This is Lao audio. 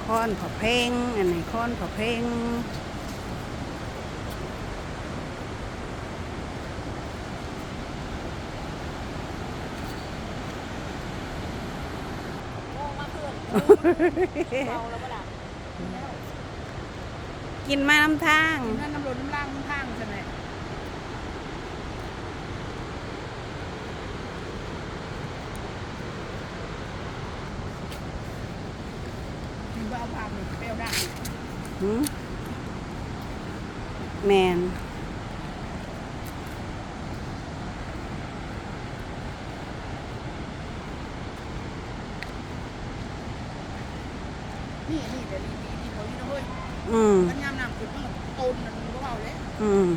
ຄອນພະເພັງ ອັນນີ້ຄອນພະເພັງ. ໂອ້ ມາເພິ່ນ ເມົາແລ້ວບໍ່ລະ? ກິນມານຳທາງ ກິນມານຳລົດນຳລາງນຳທາງຊັ້ນແຫຼະ. ເຫັນບໍ່ ເອົາພາບນີ້ໄປເອົາດາບນີ້ ຫື? ແມ່ນ. ນີ້ ນີ້ແຫຼະ ລີ ລີ ລີບໍ່ຢູ່ນະເຮີ້ຍ. ອືມ ຄັນຍາມນ້ຳຂຶ້ນ ມັນກໍໂຕນ ມັນບໍ່ເວົ້າແລ້ວ. ອືມ.